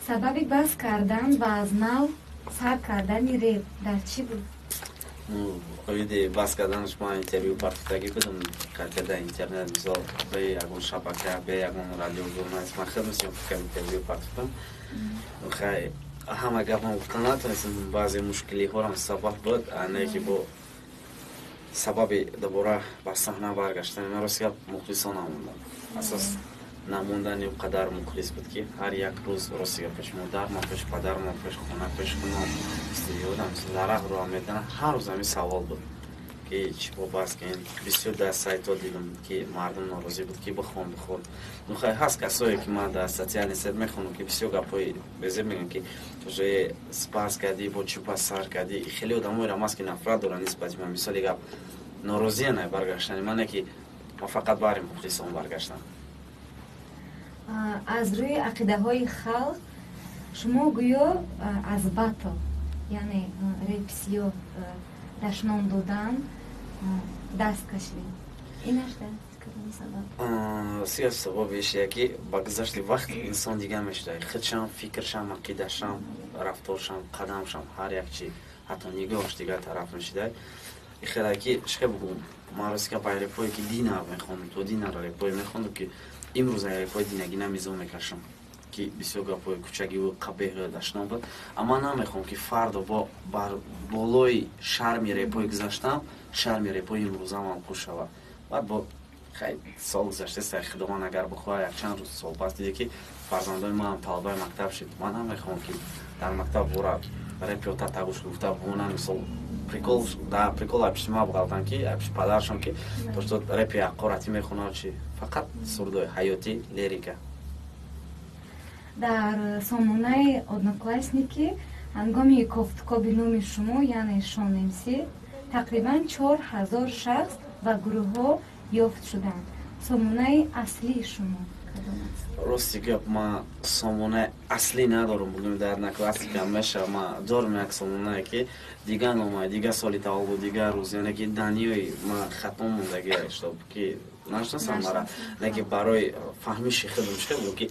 Сабаби бас кардан ва аз нав сар кардани реп дар чӣ буд? Оиди бас карданаш ман интервю партофтагӣ будам қатъия дар интернет, мисол, бе ягон шабака, бе ягон радио, журналист, ман хеле мисёр интервю партофтам. Хай, ҳама гапам гуфта натонистам, баъзе мушкилиҳорам сабаб буд, не ки бо сабаби дубора ба саҳна баргаштани ман, рости гап, мухлисон намондам. Асос намондани он қадар мухлис буд, ки ҳар як рӯз, рости гап, пеши модарман, пеши падарман, пеши хона, пеши хунам, студиёдам ларақ роҳ меданам, ҳар рӯз ҳамин савол буд, ки чӣ бо бас кен. Бисёр дар сайтҳо дидам, ки мардум норозӣ буд, ки бихон, бихор. Ну хай, ҳаст касое, ки ман дар социальный сеть мехонам, ки бисёр гапҳои безеб мегӯям, ки уже бас кардӣ, бо чӣ пас сар кардӣ. Хеле одамоеро ҳаст, ки нафрат доранд нисбати ман, мисоли гап, норозиян ай баргаштани ман, не ки ман фақат баҳри мухлисон баргаштам. Аз рӯи ақидаҳои халқ шумо гӯё аз батл, яъне репсиё дашном додан даст кашидед. Инаш дар кадом сабаб? Сиёс сабабиш яки ба гузашти вақт инсон дигар мешуда, худшам, фикршам, ақидашам, рафторшам, қадамшам, ҳар як чи, ҳатто нигоҳш дигар тараф мешуда. Ихела ки чӣ бугум, ман рости гап, репое ки дина мехондам, то дина репое мехондам, ки имрӯз репои динагӣ намизо мекашам, ки бисёр гапҳои кӯчагиву қабеҳ, дашном буд. Амма намехоҳам, ки фардо бо бар болои шарми репои гузаштам шарми репои имрӯзамам хуш шавад. Баъд бо хай сол гузаштаст, Худованд агар бихоҳад, якчанд рӯз сол пас диде, ки фарзандои манам талабаи мактаб шуд, ман намехоҳам, ки дар мактаб бора репиота тагуш гуфта бумонам. Мисол, прикол да прикол айпиши ма буғалтам, ки айпиши падаршон, ки то что репи аққоратӣ мехонад, чи фақат сурудои ҳаётӣ, лирика. Дар сомонаи Одноклассники ҳангоми кофтукоби номи шумо, яъне Шон МС, тақрибан 4000 шахс ва гурӯҳҳо ёфт шуданд. Сомонаи аслии шумо кадом аст? Рости гап, ман сомонаи аслӣ надорам. Бугӯем, дар Одноклассника меша, ман дорам як сомонае, ки дигар нома, дигар соли таваллуд, дигар рӯз, яъне ки даниёи ман хато мондагӣ, чтоб ки нашинасам мара, не ки барои фаҳмиши худам чӣ бугӯм, ки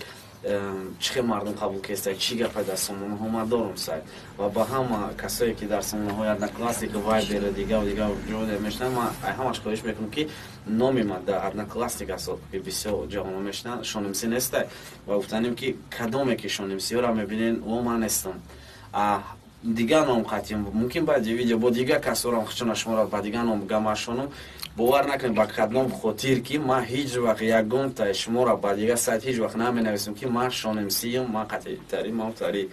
чӣ хел мардум қабул кеста, чӣ гапа дар сомонаҳо. Ман дорам сайт ва ба ҳама касое, ки дар сомонаҳои Одноклассник, Вайбер, дигаву дигар ҷо мешинанд, ман ҳамаш хоҳиш мекунам, ки номи ман дар Одноклассник аст, ки бисёр ҷавоно мешинанд, Шон МС нестай. Ва гуфтанем, ки кадоме ки Шон МС-ро мебинен, о ман нестам, дигар ном қатъи мумкин баъди видео бо дигар касорам хучона шуморо ба дигар ном гамашонам. Бовар накунед, ба кадном хотир ки ман ҳеҷ вақт ягонтаи шуморо ба дигар сайт ҳеҷ вақт наменависам, ки ман Шон МС-юм, ман қатъитари, ман тари.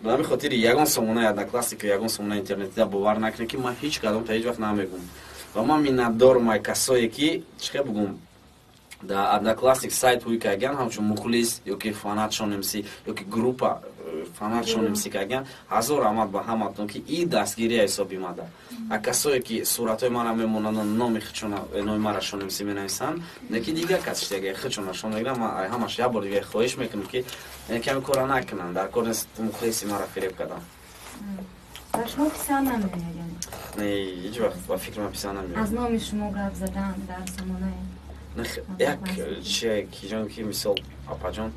Ба ҳамин хотири ягон сомонаи Однокласснику, ягон сомонаи интернетида бовар накунед, ки ман ҳеҷ кадомта ҳеҷ вақт намегӯм. Ва ман миннатдорам ай касое, ки чӣ хел бугум, дар Одноклассник сайт ҳуй каган, ҳамчун мухлис ё ки фанат Шон МС, ё ки группа фанат Шон МС каган. Ҳазор раҳмат ба ҳаматон, ки и дастгирия ҳисоб имада. А касое, ки суратҳои мара мемонанд, номи худшона, номи мара Шон МС менависанд, не ки дигар кас шидаги худшона шон мегиранд, ман ҳамаш як бор дига хоҳиш мекунам, ки ками кора накунанд, дар кор нест мухлиси мара фиреб кардан. Ба шумо писанд намеояд, яъне? Не, ҳеҷ вақт ба фикри ман писанд намеояд. Аз номи шумо гап задан дар сомонаи як чие ки ҷон, ки мисол, апаҷон,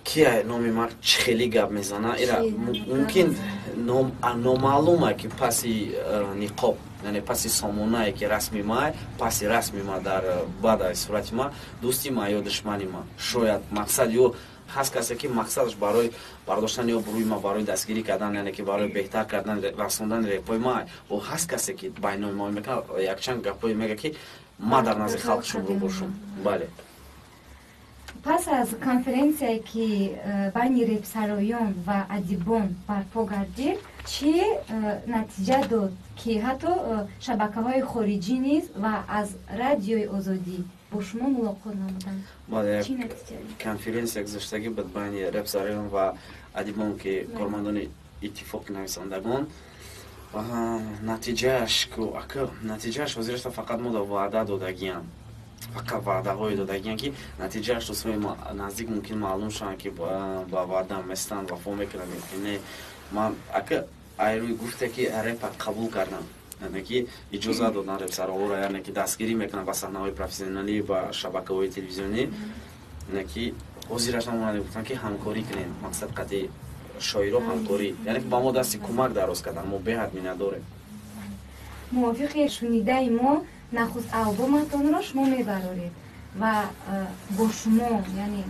кия номи ман чӣ хеле гап мезана, ира мумкин номаълума, ки паси ниқоб, яъне паси сомонае, ки расми май, паси расми ма, дар баъд сурати ма дӯсти ма ё душмани ма. Шояд мақсад ё ҳаст касе, ки мақсадаш барои бардоштани обрӯи ма, барои дастгирӣ кардан, яъне ки барои беҳтар кардан, расондани репои ма. О ҳаст касе, ки байнои мо мекунад, якчанд гапҳое мега, ки ма дар назди халқ шумрӯ бошум. Бале. Пас аз конференсияе, ки байни репсароён ва адибон барпо гардид, чӣ натиҷа дод, ки ҳатто шабакаҳои хориҷӣ низ ва аз Радиои Озодӣ бо шумо мулоқот намуданд? Бале, конференсия гузаштагӣ буд байни репсароён ва адибон, ки кормандони Иттифоқи нависандагон. Натиҷааш ку, ака, натиҷааш ҳозирашта фақат мо да ваъда додагиям, фақат ваъдаҳое додагиям, ки натиҷааш рӯзҳои наздик мумкин маълум шаванд, ки ба ваъда местанд, вафо мекунанд ё не. Ман, ака, айрӯи гуфте, ки репа қабул кардам, яъне ки иҷоза додан репсароҳоро, яъне ки дастгирӣ мекунанд ба саҳнаҳои профессионалӣ, ба шабакаҳои телевизионӣ, яъне ки Ҳозираш намонанд, гуфтанд, ки ҳамкорӣ кунем, мақсад қатъи шоиро ҳамкорӣ, яъне ки ба мо дасти кӯмак дароз кардан, мо беҳад миннатдорем. Мувофиқи шунидаи мо, нахуст албоматонро шумо мебароред ва бо шумо, яъне,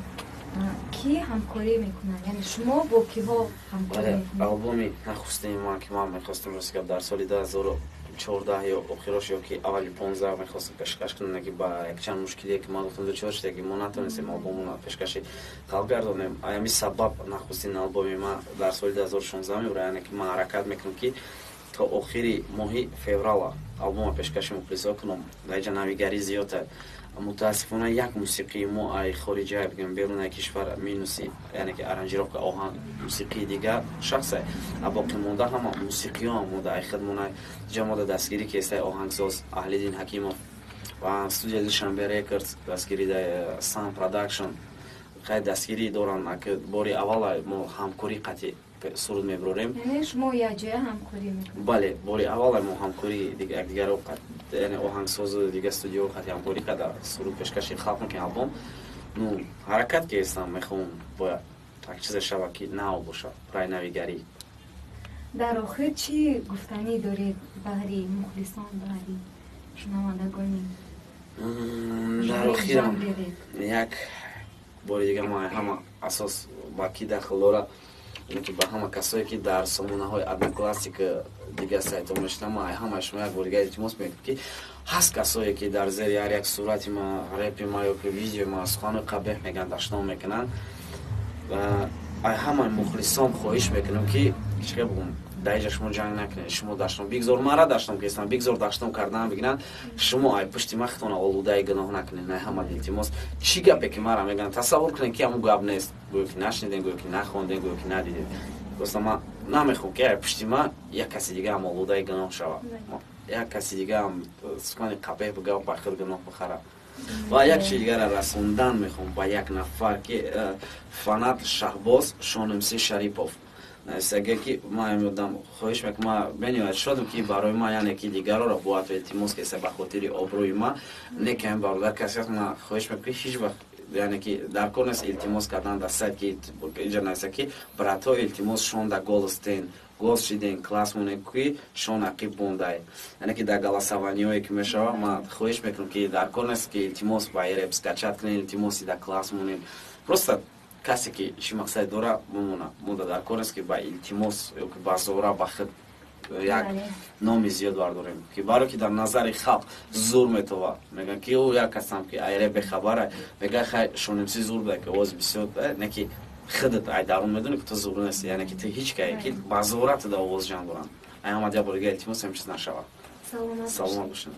кӣ ҳамкорӣ мекунад, яъне шумо бо киҳо ҳамкорӣ мекунед? Албоми нахустини ман, ки ман мехостам, рости гап, дар соли 2014 ё охирош ё ки аввали 15 мехостам пешкаш кунам, ки ба якчанд мушкилие, ки ман гуфтам, дучор шуда, ки мо натонистем албомона пешкаши халқ гардонем. Ҳамин сабаб нахустин албоми ман дар соли 2016 мебурад, яъне ки ман ҳаракат мекунам, ки то охири моҳи феврала албома пешкаши мухлисо кунам. Дар инҷа навигарӣ зиёд. Мутаассифона, як мусиқии мо ай хориҷа, бигем, берунаи кишвар, минуси, яъне ки аранжировка, оҳанг, мусиқии дигар шахсе, а боқимонда ҳама мусиқиҳо мода ай хидмона. Ҷа мода дастгирӣ кестай оҳангсоз Аҳлиддин Ҳакимов ва студияи Душанбе Рекордс, дастгирӣ Сан Продакшн, хай, дастгирӣ доранд. Бори аввала мо ҳамкорӣ қатъи суруд мебурорем. Яъне шумо якҷоя ҳамкорӣ мекунед? Бале, бори аввала мо ҳамкорӣ якдигаро, яъне оҳангсозу дигар студияҳо қатъи ҳамкорӣ карда, суруд пешкаши халқ мекунем, албом. Ну, ҳаракат кестам, мехоҳам, бояд як чизе шавад, ки нав бошад, рай навигарӣ. Дар охир чӣ гуфтанӣ доред баҳри мухлисон, баҳри шунавандагони? Дар охирам як бори дига ма ҳама асос ба ки дахл дорад, ки ба ҳама касое, ки дар сомонаҳои Одноклассник, дигар сайтҳо мешинам, ма ҳамаи шумо як бори дига илтимос мекунам, ки ҳаст касое, ки дар зери ҳар як сурати ма, репи ма ё ки видеои ма суханои қабеҳ мегӯянд, дашном мекунанд. Ай ҳамаи мухлисон хоҳиш мекунам, ки чӣ бигӯм, дар инҷа шумо ҷанг накунед. Шумо дашном бигзор, мара дашном кестам, бигзор дашном кардан бигиранд, шумо ай пушти ма худтона олудаи гуноҳ накунед. Най ҳама илтимос, чӣ гапе ки мара мегӯянд, тасаввур кунед, ки ҳамун гап нест, гӯё ки нашнидем, гӯё ки нахондем, гӯё ки надидем. Просто ман намехоҳам, ки ай пушти ма як каси дигаам олудаи гуноҳ шавад, як каси дигаам сухани қабеҳ бигӯяд, ба худ гуноҳ бихарад. Ва як чизи дигарро расондан мехоҳам ба як нафар, ки фанат Шаҳбоз Шонмси Шарипов нависага, ки ман ёдам, хоҳиш мекунам, ман бениҳоят шодам, ки барои ман, яъне ки дигарро бояд илтимос кеса ба хотири обрӯи ма, не ки ҳамин бародар касе аст. Ман хоҳиш мекунам, ки ҳеҷ вақт, яъне ки дар кор нест илтимос кардан дар сайт, ки инҷа нависа, ки братҳо, илтимос, шон да голос тен, голос шиден, класс монем, ки шон ақиб мондай, яъне ки дар голосование ҳое ки мешавад. Ман хоҳиш мекунам, ки дар кор нест, ки илтимос ба реп скачать кунем, илтимоси дар класс монем. Просто касе ки чӣ мақсаде дора, бимонад. Мода дар кор нест, ки ба илтимос ё ки ба зора ба худ як номи зиёд бардорем, ки барое ки дар назари халқ зур метовад. Мегӯянд, ки ӯ як касам, ки айре бехабара, мегӯяд, хай, Шонмси зур буда, ки овози бисёр, не ки худат ай дарун медонӣ, ки ту зур нести, яъне ки ту ҳеҷ кае, ки ба зора ту да овоз ҷамъ доранд. Ай ҳама як бори дига илтимос, ҳамин чиз нашавад. Саломат бошед.